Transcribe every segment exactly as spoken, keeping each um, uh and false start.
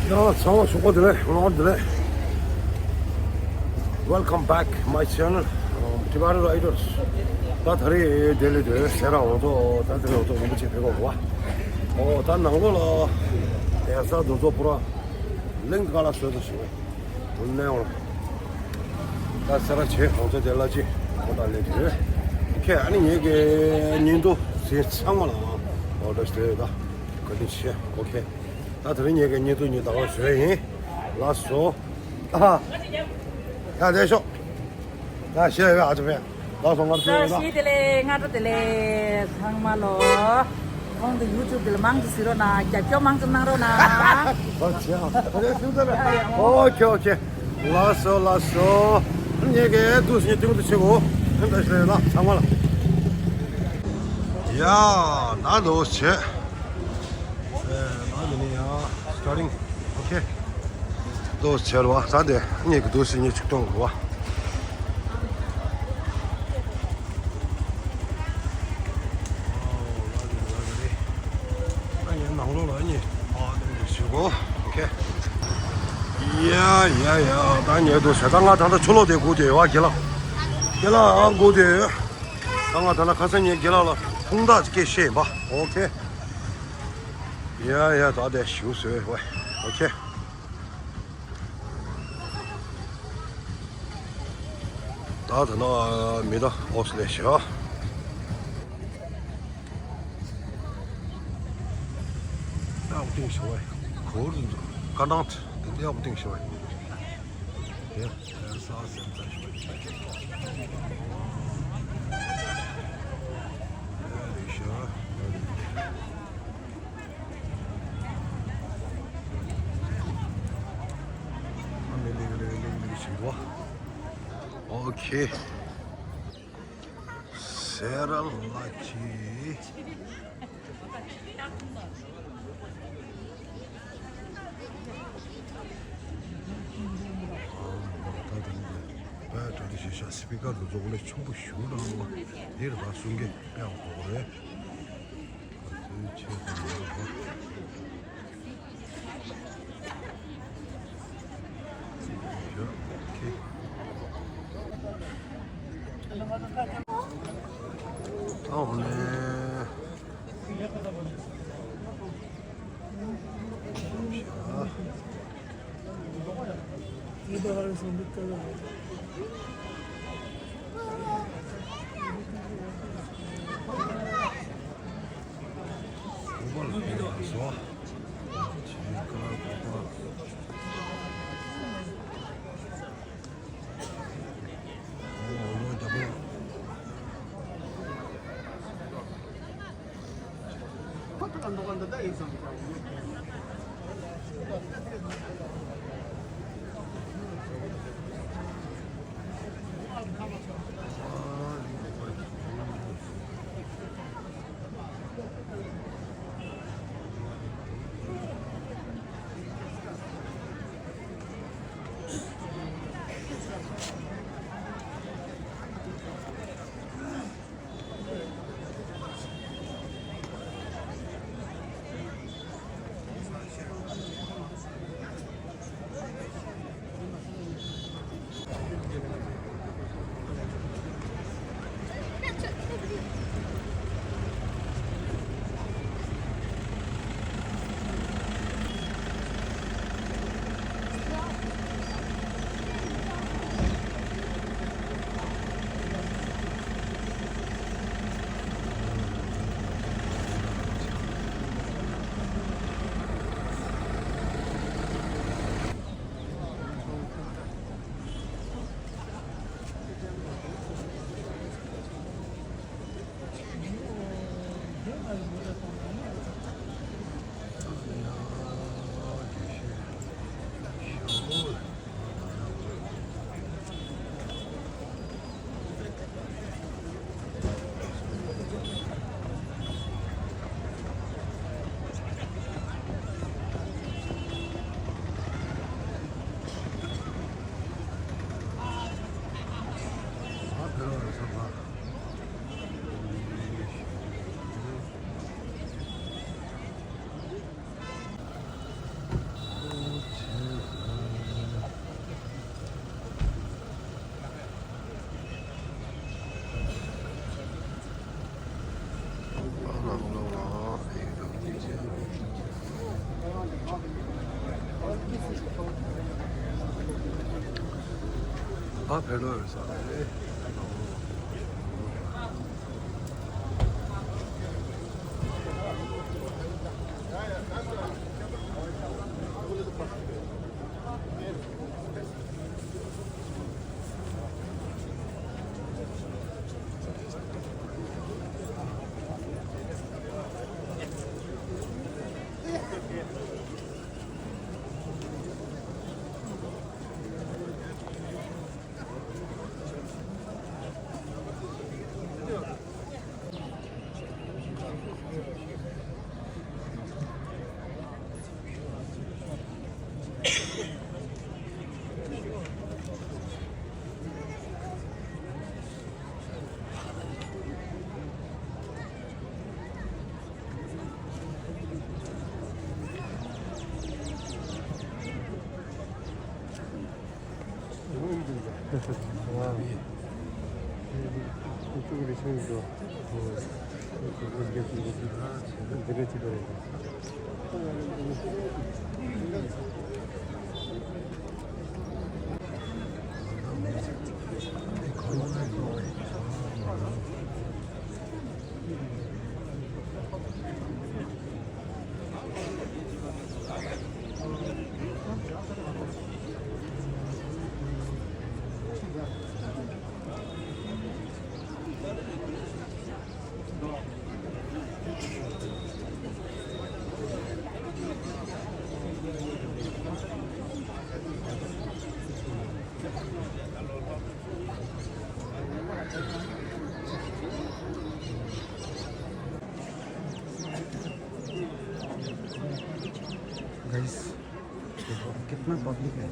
ཡང་ཚང་མ་ཞོགས་པ་བདེ་ལེགས། ངོ་བདེ་ལེགས། Welcome back my channel, um, Tibetan Riders. ད་ད་རེས་ལྡི་ལི་དུ་སེ་ར་འོང་ཚོ་ད་ད་རེས་འོང་ཚོ་རིན་པོ་ཆེ་ཕེབས་པ་གོ་བ། ཨོ་ད་ནང་ལོགས་ལ་གདན་ས་འདུ་ཚོགས་པུ་ར་གླིང་དཀར་ལ་བཟོས་ཚོ་ཞིག་འོང་ནས་འོང་། ད་སེ་ར་ཆེ་འོང་ཚོ་དེ་ལ་ཅི་ཁོ་ད་ལས་དུ། ཁྱེད་ཨ་ནི་ངེད་ཀྱི་ཉིན་དུ་ཟེར་ཚང་མ་ལ་ཨོ་ད་ཞེས་ད་ག་དུས་ཆེ། ཨོ་ཁེ། ད་དེ་རིང་ངེད་ཀྱི་ཉིན་དུ་ཉིན་དང་བ་བཟོས་ཡིན། ལགས་སོ། ཨ་ཧ། ཡ་བསྡད་ཤོག་ཡ་ཤེས་ཡོད་ཨ་ཅོ་ཕེ། ལགས་སོ་ང་ཚོ་ཡོད་ན། ཞེས་དེ་ལས་སྔ་དྲོ་དེ་ལས་ཚང་མ་ལོ། ཁོང་དུ་ཡུ་ཊུབ་དེ་ལ་མང་དུ་གཟིགས་རོགས་གནང་། རྒྱབ་སྐྱོར་མང་ཙམ་གནང་རོགས་གནང་། ཨོ་ཁེ་ཨོ་ཁེ། ལགས་སོ་ལགས་སོ། ངེད་ཀྱི་དུས་ཉིན་དུས་དུ་ཆེ་གོ། ཨ་ད་ཞེས་ལ་ཚང་མ་ལ། ཡ་ད་ལོ་ཆེ། ཨེ་ད་འདི་ནི་ཡ་starting. Okay. དོ་ཆེར་བ་ས་དེ་ངེད་ཀྱི་དོ་སི་ཉེ་ཆུ་གཏོང་བ། ཨ་ཡ་ནང་ལོགས་ལ་ནི་ཨ་དེ་འདི་ཞུ་གོ། Okay. ཡ་ཡ་ཡ་ད་ངེད་དོ་ཆེ་ད་ང་ད་ད་ཆུ་ལོག་དེ་སྒུག་དེ་བ་གི་ལ། གི་ལ་ཨ་སྒུག་དེ། ད་ང་ད་ལ་ཁ་སང་ངས་རྒན་ལགས་ལ་ཕུང་ཐག་སྐད་བཤད་པ། Okay. ཡ་ཡ་ད་དེ་ཞུ་ཟེར་བས། Okay. ད་ད་ན་མི་ད་ཨོས་ལས་ཤ། ད་ཨོ་ཏིང་ཤ་བས། ཁོར་ཀ་ནང་དེ་འདི་ཨོ་ཏིང་ཤ་བས། ཡ། Okay. སེ་ར་ལ་ཅི། ད་དེ་ནི་པའི་གྲ་དེ་ཞེས་བྱ་སི་པི་ཀར་དུ་རྫོགས་ལས་ཆུང་པོ་ཞུ་རང་ལ་འདིར་བ་གསུང་གི་དཔེ་ཡང་གོ་རེད། ག་ཚོད་ཆེ་དང་ཡོད་པ། ཨོ་ནེ། ད་ཕེབས་ལོས་ཡོད་ས་རེད། गाइस, देखो कितना पब्लिक है।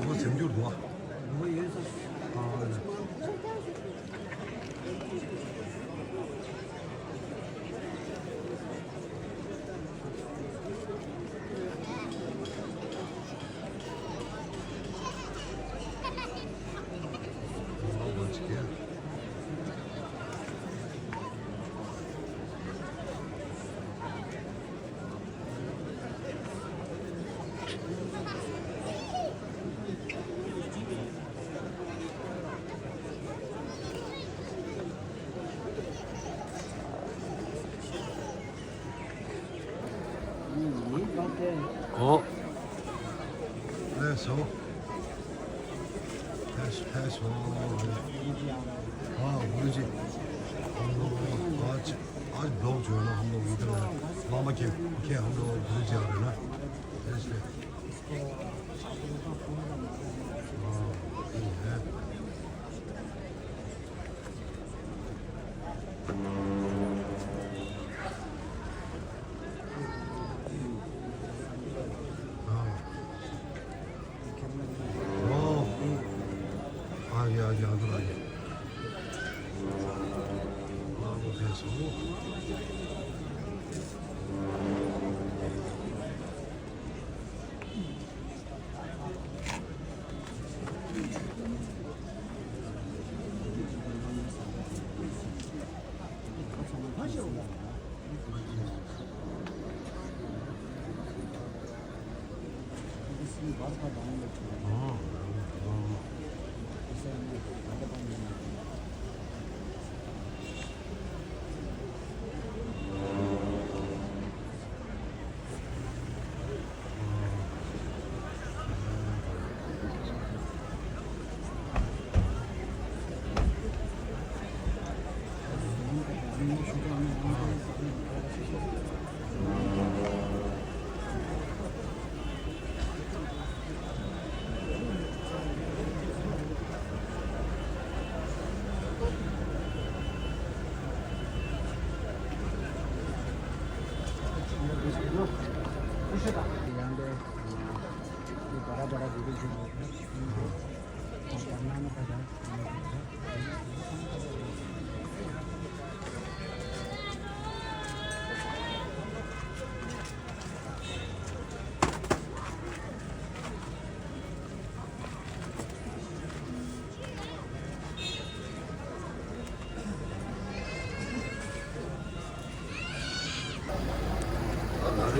ངོ་མ་སེམས་སྐྱོ་འདུག་ཨ། ངོ་མ་ཡོད་ས། ཨ། ཨོ། ལགས་སོ། ལགས་སོ། ལགས་སོ། ཨ། ཝུ་ལུ་ཅི། ཨ་ཅི། ཨ་ཅི་བློག་བྱོས་ན་ཧམ་ལོ་ཝུ་ཏི་ལ། མ་མ་ཁེ་ཁེ་ཧམ་ལོ་ཝུ་ལུ་ཅི་ཨ་རེ་ན། ལགས་སོ། ཨ། ཨེ།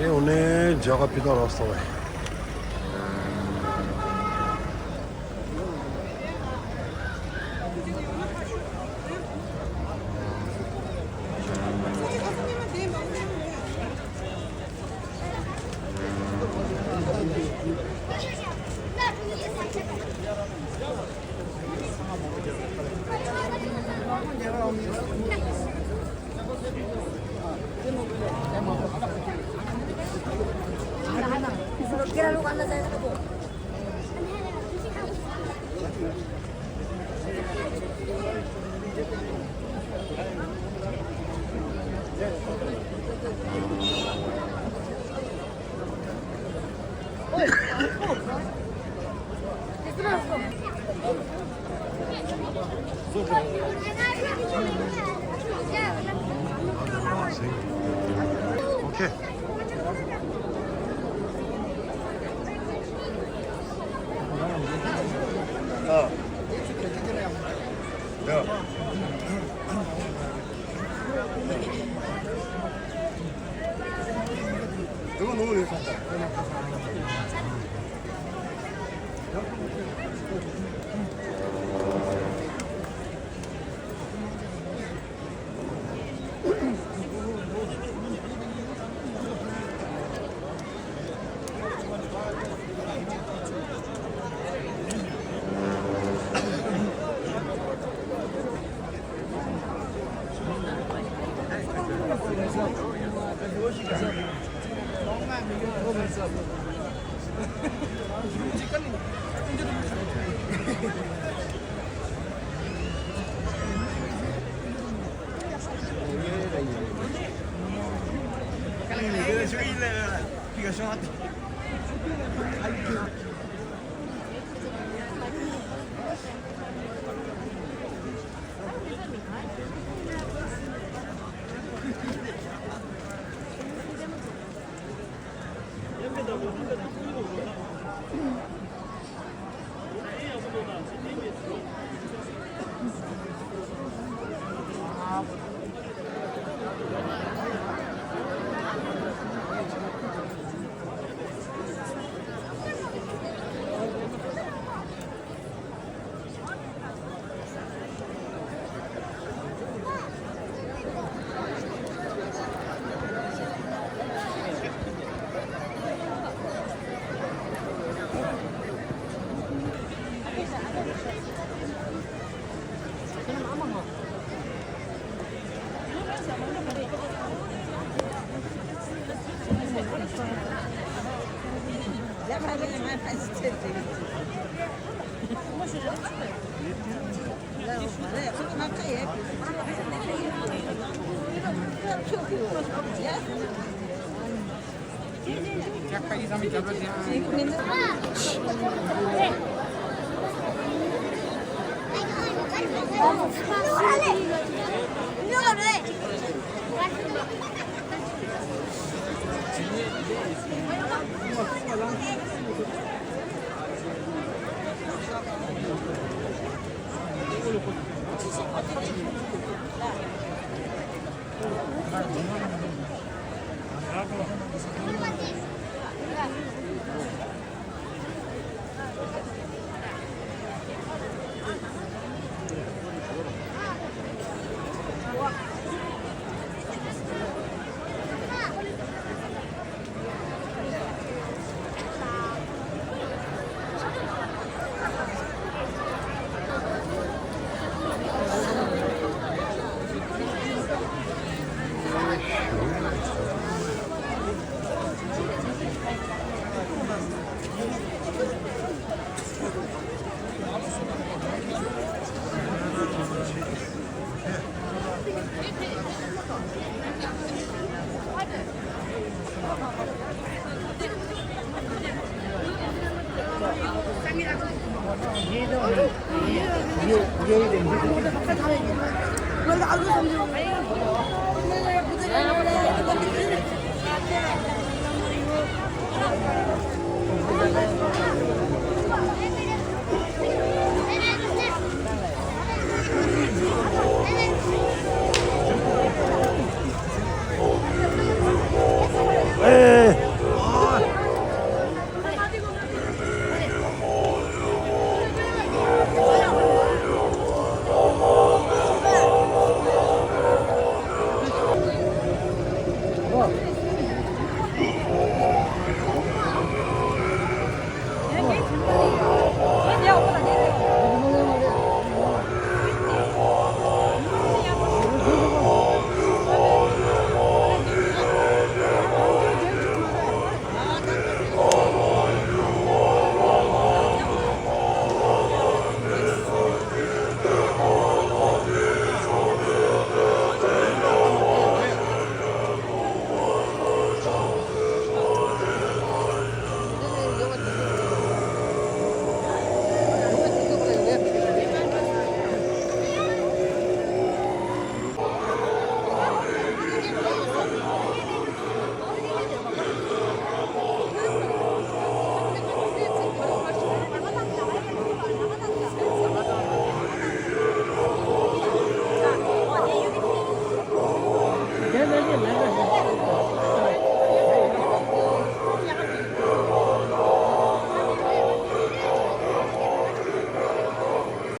On est déjà rapide dans l'instant, ouais. Ok. Ah. Ja.